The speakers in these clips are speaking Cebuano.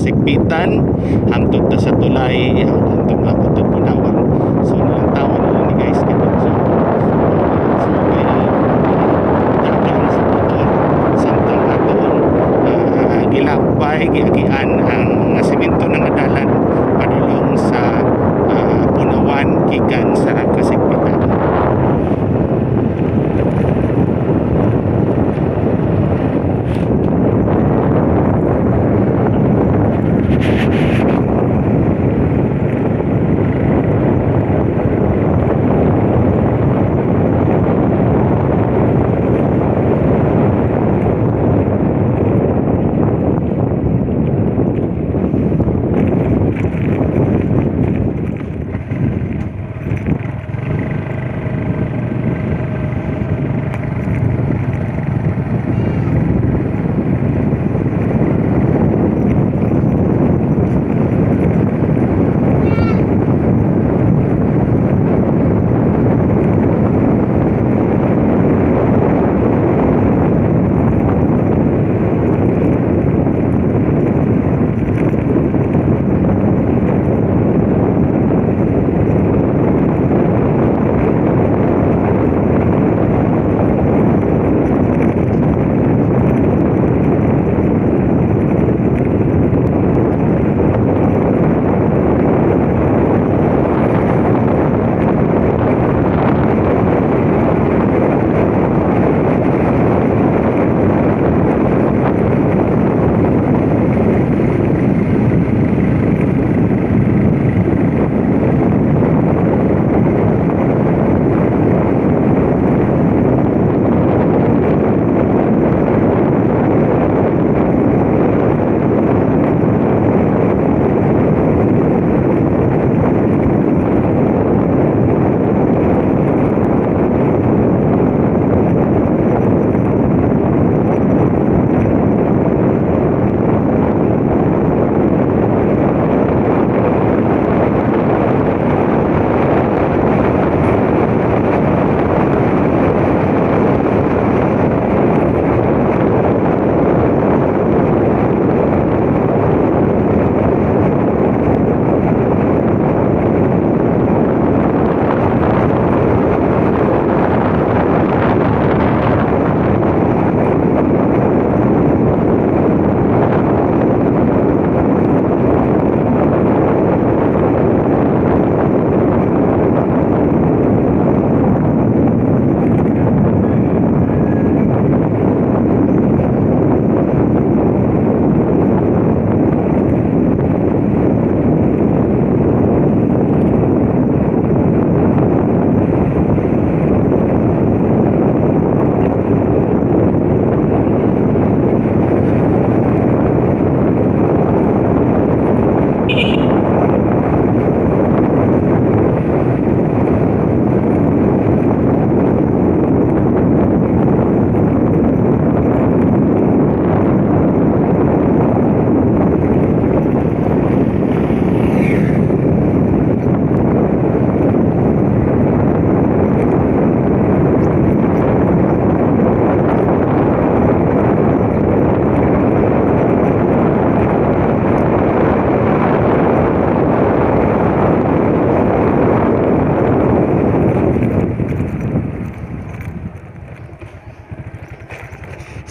Kasikpitan, hangtod ta sa tulay, hangtod maabot og Bunawan. So nalantawan na lang ni, guys, kay so kay dagan sa motor samtang atoong gilakbay, giagian ang mga semento ng dalan padulong sa Bunawan gikan sa Kasikpitan.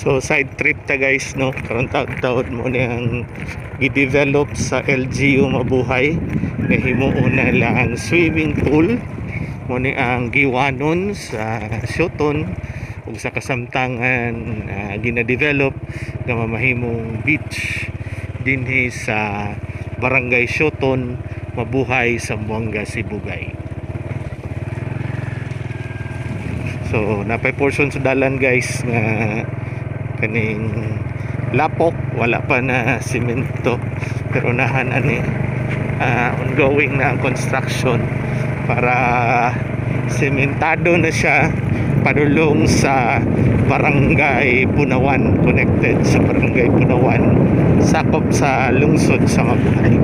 So side trip ta, guys, no. Karon taud-taud mo niyang gi-develop sa LGU Mabuhay nga himuon na lang swimming pool mo ni ang giwanon sa Shoton ug sa kasamtangan gina-develop nga mamahimong beach dinhi sa Barangay Shoton, Mabuhay, Zamboanga, Sibugay. So napay portion sa dalan, guys, nga kaning lapok, wala pa na simento, pero nahan ani ongoing na ang construction para sementado na siya padulong sa Barangay Bunawan, connected sa Barangay Bunawan, sakop sa lungsod sa Mabuhay.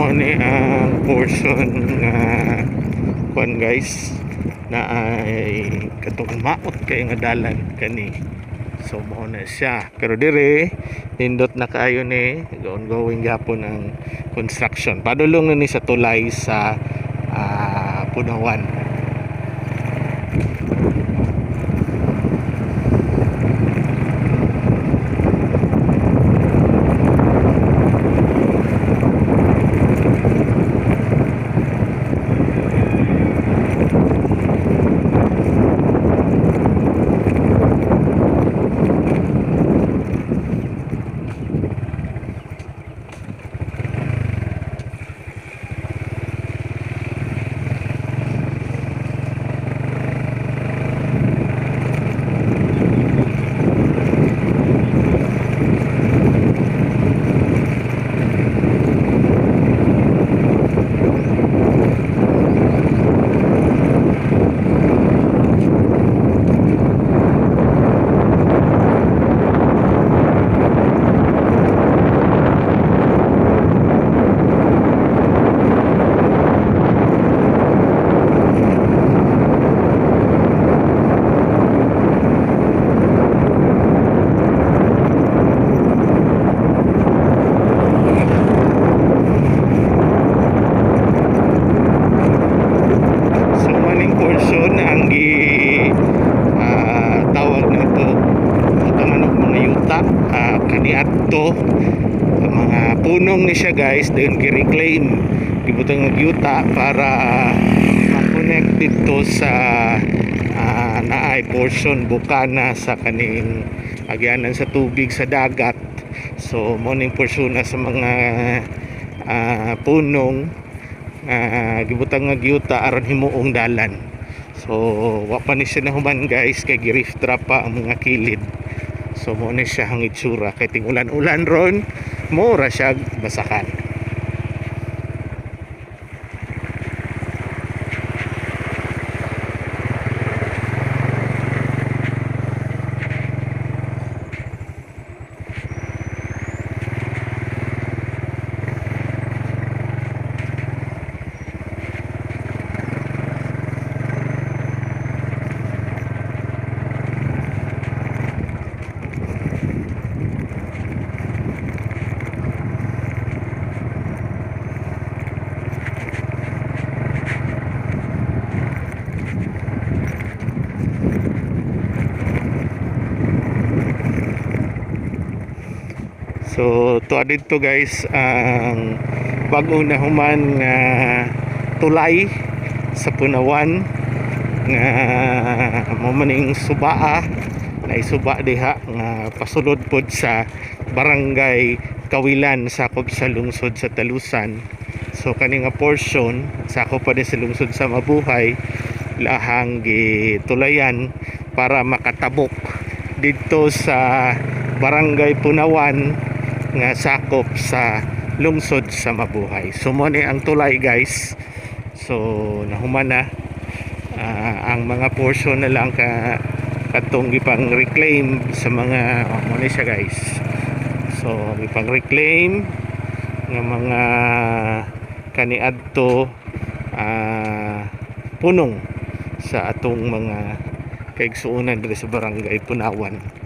Mao ni ang portion nga kuan guys, na ay katong maot kay nga dalan kani. So mao na siya. Pero dire nindot na kaayo ni, ongoing gyapon ang construction. Padulong na ni sa tulay sa Punawan. So maning portion ang gi tawag na ito butangan og mga yuta, kaniadto mga punong ni siya guys, then gi-reclaim, gibutang og yuta para ma-connect dito sa naay portion bukana sa kaning agyanan sa tubig sa dagat. So mo ning portion na sa mga punong gibutang nga yuta aron himuong dalan. So wa pa ni siya nahuman guys, kay gi-rift pa ang mga kilid. So mo ni siya ang itsura kay ting-ulan-ulan ron, mura siya basakan. So tuwa dito guys ang bag-o na human nga tulay sa Punawan nga mao man ning subaa na isuba diha nga pasulod pod sa Barangay Kawilan, sakop sa lungsod sa Talusan. So kani nga portion sakop pa din sa lungsod sa Mabuhay, lahang gitulayan para makatabok didto sa Barangay Punawan nga sakop sa lungsod sa Mabuhay. So mo ni ang tulay guys. So nahuman na. Ang mga portion na lang ka katong gipang reclaim sa mga mo ni siya guys. So gipang reclaim nga mga kaniadto punong sa atong mga kaigsuonan diri sa Barangay Punawan.